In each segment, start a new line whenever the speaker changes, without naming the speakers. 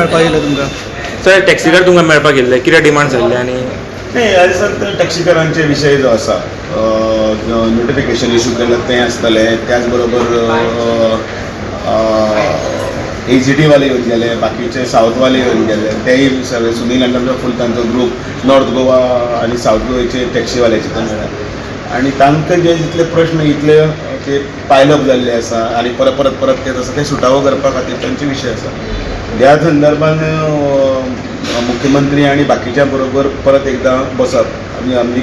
मेळपाक येयलें तुमकां?
सर, टॅक्सीकार तुमकां मेळपाक येयल्ले, कितें डिमांड जाल्ले आनी
नाही, ह्या दिसांत टॅक्सीकारांचे विशय जो आसा, नोटिफिकेशन इशू केलां तें आसतलें. त्याच बरोबर एजीटी वाले येवन गेले, बाकीचे सावथवाले येवन गेले, तेय सगळे सुनील आनी तांचो फूल तांचो ग्रूप नॉर्थ गोवा आनी सावथ गोवाचे टॅक्सीवाल्याचे ते मेळ्ळा आनी तांकां जे जितले प्रश्न इतले ते पायलप जाल्ले आसा आनी परत परत परत ते आसा, ते सुटावो करपा खातीर तांचे विशय आसा. ह्या संदर्भान मुख्यमंत्री आनी बाकीच्या बरोबर परत एकदां बसप आनी आमी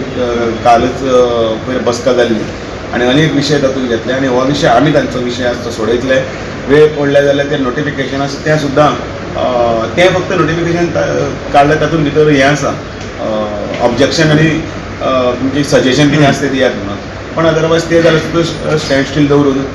कालच पयर बसका जाल्ली आनी अनेक विशय तातूंत घेतले आनी हो विशय आमी तांचो विशय आसा तो सोडयतले. वेळ पडले जाल्यार तें नोटिफिकेशन आसा तें सुद्दां, तें फक्त नोटिफिकेशन काडलें, तातूंत भितर हें आसा, ऑब्जेक्शन आनी तुमचें सजेशन कितें आसा तें दियात म्हणून. पण अदरवायज तें जाल्यार सुद्दां स्टँड स्टील दवरून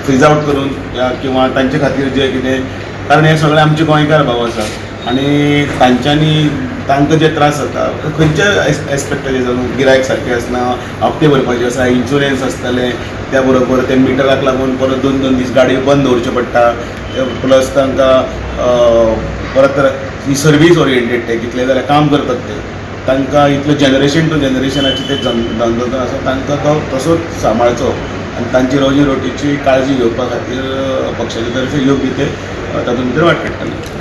फ्रीज आवट करून या किंवा तांचे खातीर जें कितें, कारण हे सगळे आमचे गोंयकार भाव आसा आनी तांच्यांनी तांकां जे त्रास जाता खंयच्या एस्पेक्टाचे जावं, गिरायक सारकें आसना, हप्ते भरपाचे आसा, इन्शुरन्स आसतलें, त्या बरोबर ते मिटराक लागून परत दोन दोन दीस गाडयो बंद दवरच्यो पडटा, प्लस तांकां परत ही सर्वीस ओरिएंटेड ते कितले जाल्यार काम करतात ते, तांकां इतलो जनरेशन टू जनरेशनाचे ते धंदो जो आसा तांकां तो तसोच सांबाळचो आनी तांची रोजी रोटीची काळजी घेवपा खातीर पक्षाचे तर्फे योग्य ते तातूंत भितर वाट काडटले.